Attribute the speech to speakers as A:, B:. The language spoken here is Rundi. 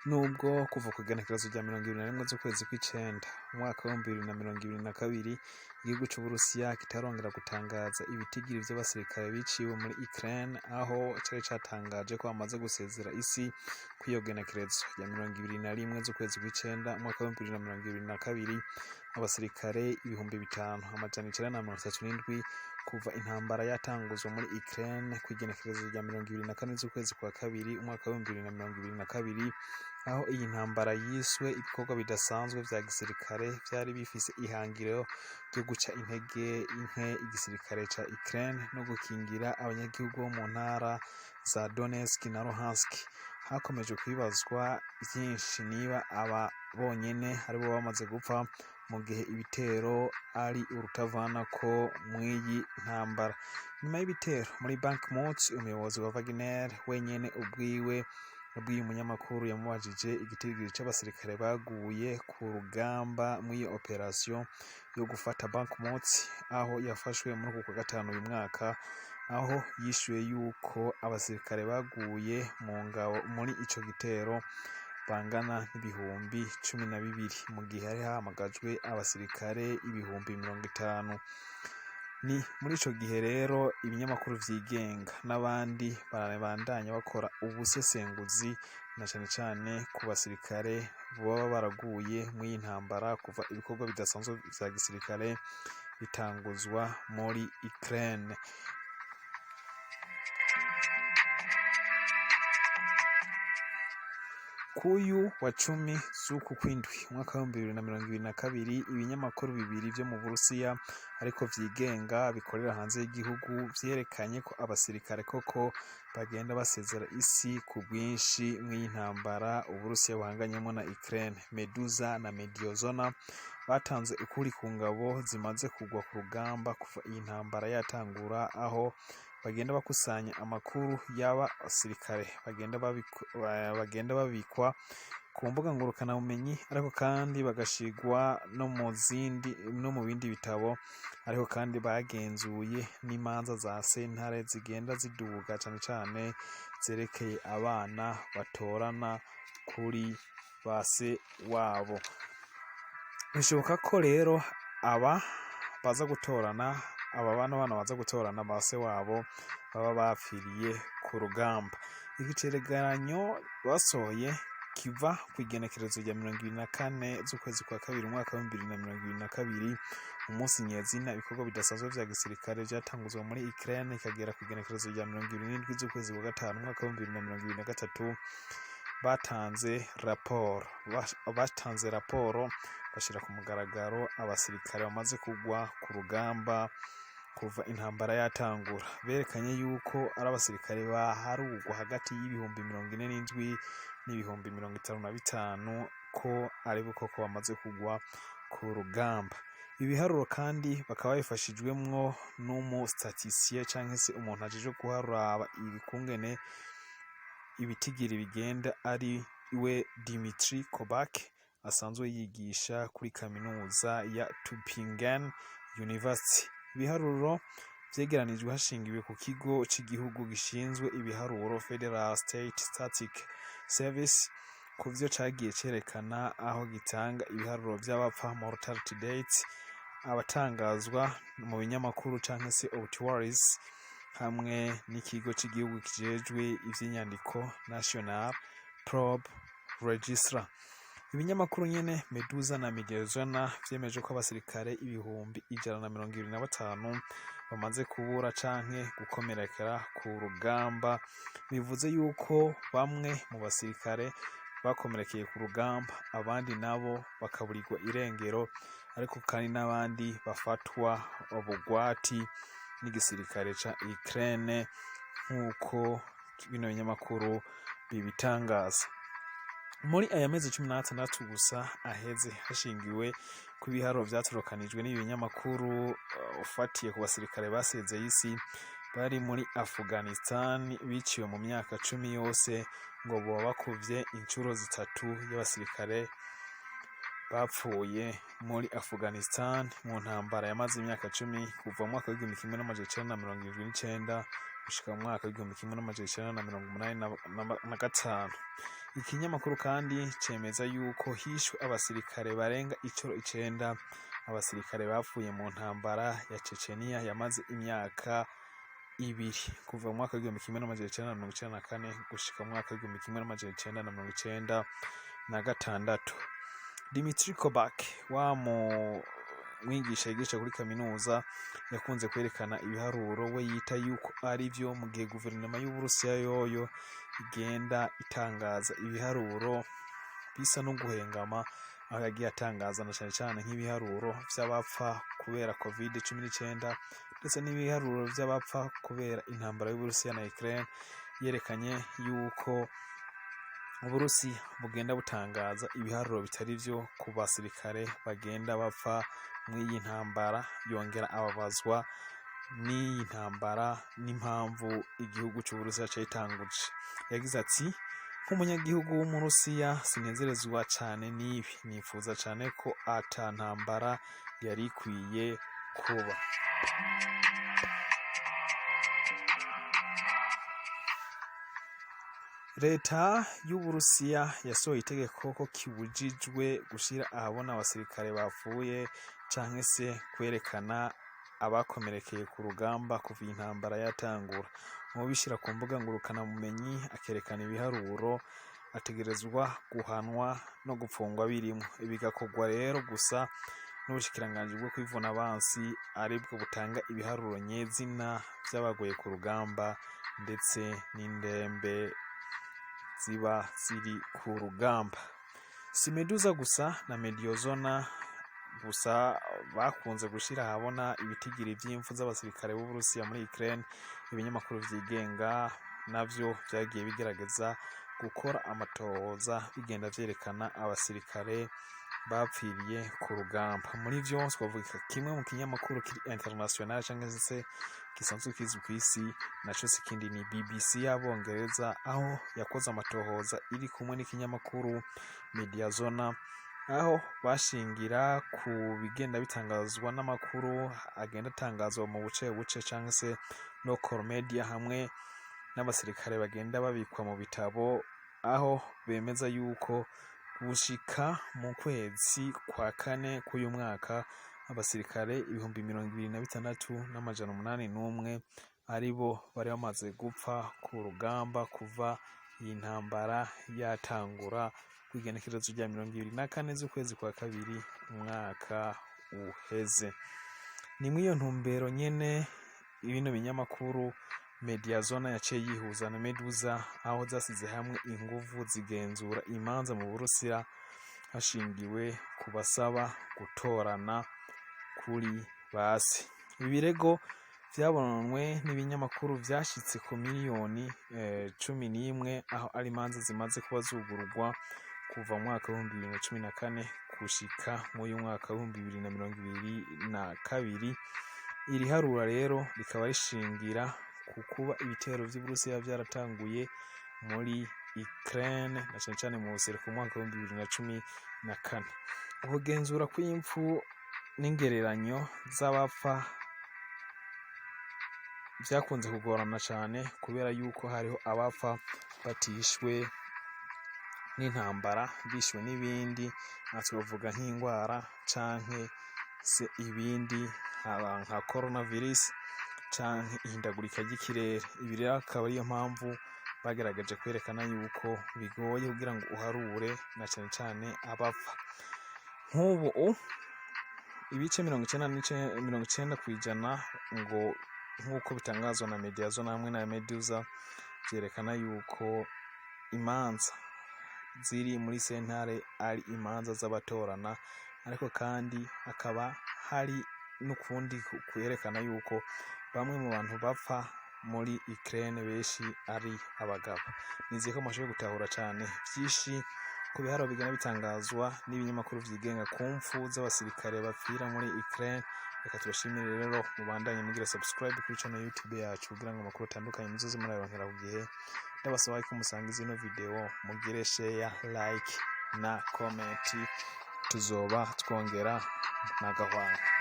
A: Nubwo kuva ku igenekerezo rya 21 z'ukwezi kw'icenda umwaka w'2022 igihugu c'Uburusiya kitarongera gutangaza ibitigiri vy'abasirikare biciwe muri Ukraine, aho cari catangaje ko bamaze gusezera isi kw'iyo genekerezo rya 21 z'ukwezi kw'icenda umwaka w'2022, abasirikare 5937 kuva intambara yatanguzwa muri Ukraine kw'igenekerezo rya 24 z'ukwezi kwa kabiri umwaka w'2022, aho iyi ntambara yiswe ibikorwa bidasanzwe vya gisirikare vyari bifise ihangiro ryo guca intege nke igisirikare ca Ukraine no gukingira abanyagihugu bo mu ntara za Donetsk na Luhansk. Hakomeje kwibazwa vyinshi niba aba bonyene aribo bamaze gupfa mu gihe ibitero ari urutavanako mw'iyi ntambara. Nyuma y'ibitero muri Bakhmut, umuyobozi wa Wagner wenyene ubwiwe yabwiye umunyamakuru yamubajije igitigiri c'abasirikare baguye ku rugamba mw'iyo operasiyo yo gufata Bakhmut, aho yafashwe muri uku kwa gatanu uyu mwaka, aho yishuye yuko abasirikare baguye mu ngabo muri ico gitero bangana n'12,000, mu gihe hari hahamagajwe abasirikare 50,000. Ni muri ico gihe rero ibinyamakuru vyigenga n'abandi barabandanya bakora ubusesenguzi na cane cane ku basirikare baba baraguye mw'iyi ntambara kuva ibikorwa bidasanzwe vya gisirikare bitanguzwa muri Ukraine. Kuyu wa 10 z'uku kwindwi umwaka w'2022, ibinyamakuru bibiri vyo mu Burusiya ariko vyigenga bikorera hanze y'igihugu vyerekanye ko abasirikare koko bagenda basezera isi ku bwinshi mw'iyi ntambara Uburusiya buhanganyemo na Ukraine. Meduza na Mediazona batanze ukuri ku ngabo zimaze kugwa ku rugamba kuva iyi ntambara yatangura, aho bagenda bakusanya amakuru y'abasirikare bagenda babikwa ku mbuga ngurukanabumenyi, ariko kandi bagashigwa no mu zindi no mu bindi bitabo, ariko kandi bagenzuye n'imanza za sentare zigenda ziduga cane cane zerekeye abana batorana kuri base wabo. Bishoboka ko rero aba baza gutorana, aba bana baza gutorana base wabo baba bapfiriye ku rugamba. Iki cegeranyo basohoye kiva kw'igenekerezo rya 24 z'ukwezi kwa kabiri umwaka w'2022, umunsi nyezina ibikorwa bidasanzwe vya gisirikare vyatanguzwa muri Ukraine, ikagera kw'igenekerezo rya 27 z'ukwezi kwa gatanu umwaka w'2023. Batanze raporo bashira ku mugaragaro abasirikare bamaze kugwa ku rugamba kuva intambara yatangura. Berekanye yuko ari abasirikare baharugwa hagati y'47,000 n'ibihumbi 55 ko ari bo koko bamaze kugwa ku rugamba. Ibiharuro kandi bakaba babifashijwemwo n'umu statisticien canke se umuntu ajejwe kuharaba ibikungene ibitigiri bigenda, ari we Dimitri Kobak, asanzwe yigisha kuri kaminuza ya Tübingen University. Ibiharuro vyegeranijwe hashingiwe ku kigo c'igihugu gishinzwe ibiharuro, Federal State Statistic Service, ku vyo cagiye cerekana aho gitanga ibiharuro vy'abapfa, mortality dates, abatangazwa mu binyamakuru canke se obituaries, hamwe n'ikigo c'igihugu kijejwe ivy'inyandiko, National Probate Register. Ibinyamakuru nyene Meduza na Mediazona vyemeje ko abasirikare 125,000 bamaze kubura canke gukomerekera ku rugamba, bivuze yuko bamwe mu basirikare bakomerekeye ku rugamba, abandi nabo bakaburirwa irengero, ariko kandi n'abandi bafatwa bugwati n'igisirikare ca Ukraine, nk'uko bino binyamakuru bibitangaza. Muri aya mezi 16 gusa aheze, hashingiwe ku biharuro vyatorokanijwe n'ibi binyamakuru, ufatiye ku basirikare basezeye isi bari muri Afghanistan biciwe mu myaka 10 yose, ngo boba bakuvye incuro zitatu y'abasirikare bapfuye muri Afghanistan mu ntambara yamaze imyaka 10, kuva mu mwaka w'1979 gushika mu mwaka w'1985. Ikinyamakuru kandi cemeza yuko hishwe abasirikare barenga incuro 9, abasirikare bapfuye mu ntambara ya Chechenia yamaze imyaka 2, kuva mu mwaka w'1994 gushika mu mwaka w'1996. Dimitri Kobak, wa mu mwigisha yigisha kuri kaminuza, yakunze kwerekana ibiharuro we yita yuko ari vyo, mu gihe guverinoma y'Uburusiya yoyo igenda itangaza ibiharuro bisa no guhengama, aho yagiye atangaza na cane cane nk'ibiharuro vy'abapfa kubera COVID-19, ndetse n'ibiharuro vy'abapfa kubera intambara y'Uburusiya na Ukraine. Yerekanye yuko Uburusiya bugenda butangaza ibiharuro bitari vyo ku basirikare bagenda bapfa mw'iyi ntambara. Yongera ababazwa n'iyi ntambara n'impamvu igihugu c'Uburusiya cayitanguje. Yagize ati: "Nk'umunyagihugu w'Umurusiya, sinezerezwa cane n'ibi. Nifuza cane ko ata ntambara yari ikwiye kuba." Leta y'Uburusiya yasohoye itegeko ko kibujijwe gushira ahabona abasirikare bapfuye canke se kwerekana abakomerekeye ku rugamba kuva iyi ntambara yatangura. Uwobishira ku mbuga ngurukanabumenyi akerekana ibiharuro ategerezwa guhanwa no gupfungwa birimwo. Ibi bigakorwa rero gusa n'ubushikiranganji bwo kwivuna abansi, aribwo butanga ibiharuro nyezina vy'abaguye ku rugamba ndetse n'indembe ziba ziri ku rugamba. Si Meduza gusa na Mediozona gusa bakunze gushira ahabona ibitigiri vy'impfu z'abasirikare b'Uburusiya muri Ukraine. Ibinyamakuru vyigenga navyo vyagiye bigerageza gukora amatohoza, bigenda vyerekana abasirikare bapfiriye ku rugamba. Muri vyo twavuga kimwe mu kinyamakuru kiri international canke se gisanzwe kizwi kw'isi, naco si ikindi ni BBC y'Abongereza, aho yakoze amatohoza iri kumwe n'ikinyamakuru Mediazona, aho bashingira ku bigenda bitangazwa n'amakuru agenda atangazwa mu buce buce canke se local media, hamwe n'abasirikare bagenda babikwa mu bitabo, aho bemeza yuko gushika mu kwezi kwa kane k'uyu mwaka abasirikare 26,801 aribo bari bamaze gupfa ku rugamba kuva iyi ntambara yatangura kw'igenekerezo rya 24 z'ukwezi kwa kabiri umwaka uheze. Ni mw'iyo ntumbero nyene bino binyamakuru Mediazona yaciye yihuza na Meduza, aho zasize hamwe inguvu zigenzura imanza mu Burusiya hashingiwe ku basaba gutorana kuri base. Ibi birego vyabonwe n'ibinyamakuru vyashitse ku miliyoni 11, aho ari imanza zimaze kuba zugururwa kuva mu mwaka w'2014 gushika mw'uyu mwaka w'2022. Iri harura rero rikaba rishingira ku kuba ibitero vy'Uburusiya vyaratanguye muri Ukraine na cane cane mu buseruko mu mwaka w'2014. Ukugenzura kw'impfu n'ingereranyo z'abapfa vyakunze kugorana cane, kubera yuko hariho abapfa batishwe n'intambara, bishwe n'ibindi, aha twovuga nk'ingwara canke se ibindi nka coronavirus canke ihindagurika ry'ikirere. Ibi rero akaba ariyo mpamvu bagerageje kwerekana yuko bigoye kugira ngo uharure na cane cane abapfa. Nk'ubu ibice 90% ngo nk'uko bitangazwa na Mediazona hamwe na Meduza, vyerekana yuko imanza ziri muri sentare ari imanza z'abatorana, ariko kandi hakaba hari n'ukundi kwerekana yuko bamwe mu bantu bapfa muri Ukraine benshi ari abagabo. Nizeye ko mwashoboye gutahura cane vyinshi ku biharuro bigenda bitangazwa n'ibinyamakuru vyigenga ku mpfu z'abasirikare bapfira muri Ukraine. Reka tubashimire rero, mubandanye mugira subscribe kuri channel YouTube yacu kugira ngo amakuru atandukanye muzoze murayaronkera ku gihe. Ndabasaba ko musangiza ino video, mugire share, like na comment. Tuzoba twongera nagahwana.